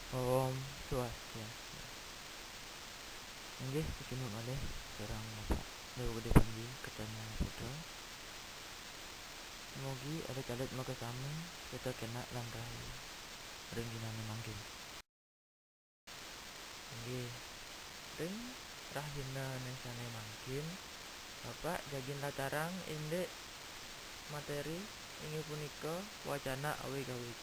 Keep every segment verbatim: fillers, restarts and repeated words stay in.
Om Swastiastu. Inggih, kacunduk malih sareng Bapak Déwa Gedé Panji Keternana Putra. Mugi alit-alit makasami sarta kénak lan rahayu ring dinané mangkin. Inggih, ring rahinané sané mangkin, Bapak jagi nlatarang indik materi inggih punika wacana awig-awig.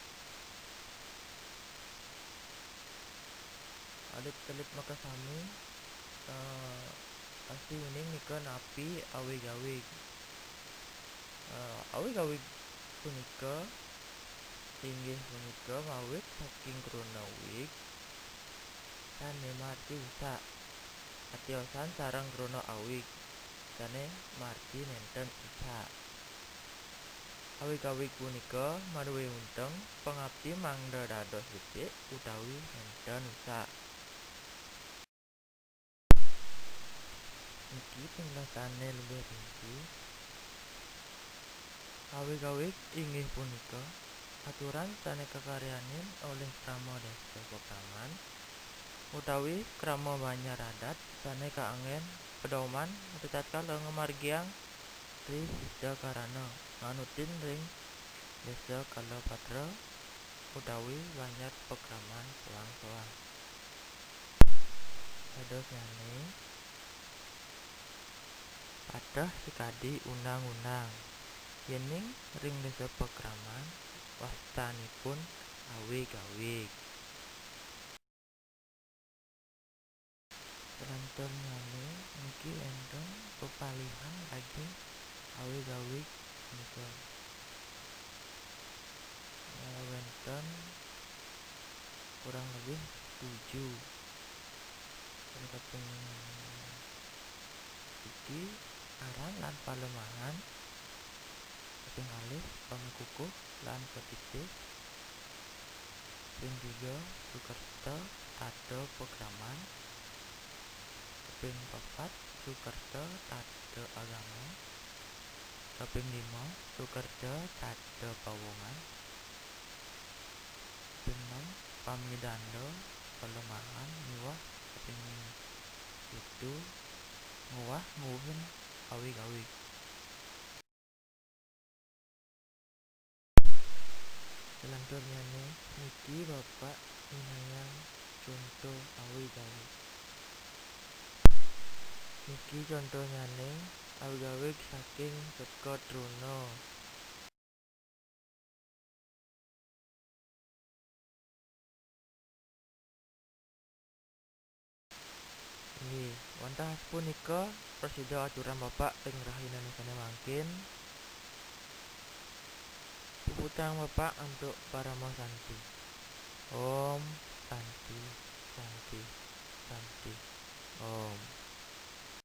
Alit-alit makasami, eh, pasti uning nika napi awig-awig. Eh, awig-awig punika inggih punika mawit saking kruna wig sané margi usak. Atiosan sareng kruna awig sané margi nénten usak. Awig-awig punika madué unteng pangapti mangda dados becik utawi nénten usak. Niki penjelasané lebih rinci. Awig-awig inggih punika aturan sané kakaryanin olih krama désa pakraman utawi krama banjar adat sané kaanggén pedoman ritatkala ngamargiang Tri Sita Karana nganutin ring désa kala patra utawi banjar pakraman soang-soang. Dadosnyané, pateh sakadi undang-undang, yéning ring désa pakraman wastanipun awig-awig. Salanturnyané niki wénten pepalihan daging awig-awig punika. Eh, wénten kurang lebih tujuh. Ring kaping siki, aran lan palemahan. Kaping kalih, pamikukuh lan patitis. Kaping tiga, sukerta tata pakraman. Kaping papat, sukerta tata agama. Kaping lima, sukerta tata pawongan. Kaping enam, pamidanda palemahan miwah kaping pitu, nguwah nguwuhin awig-awig. Salanturnyané niki Bapak nginayang conto awig-awig. Niki contonyané awig-awig saking Seka Truna. Inggih, wantah punika prasida aturang Bapak ring rahinané sané mangkin. Puputang Bapak antuk parama santi. Om Santi, Santi, Santi, Om.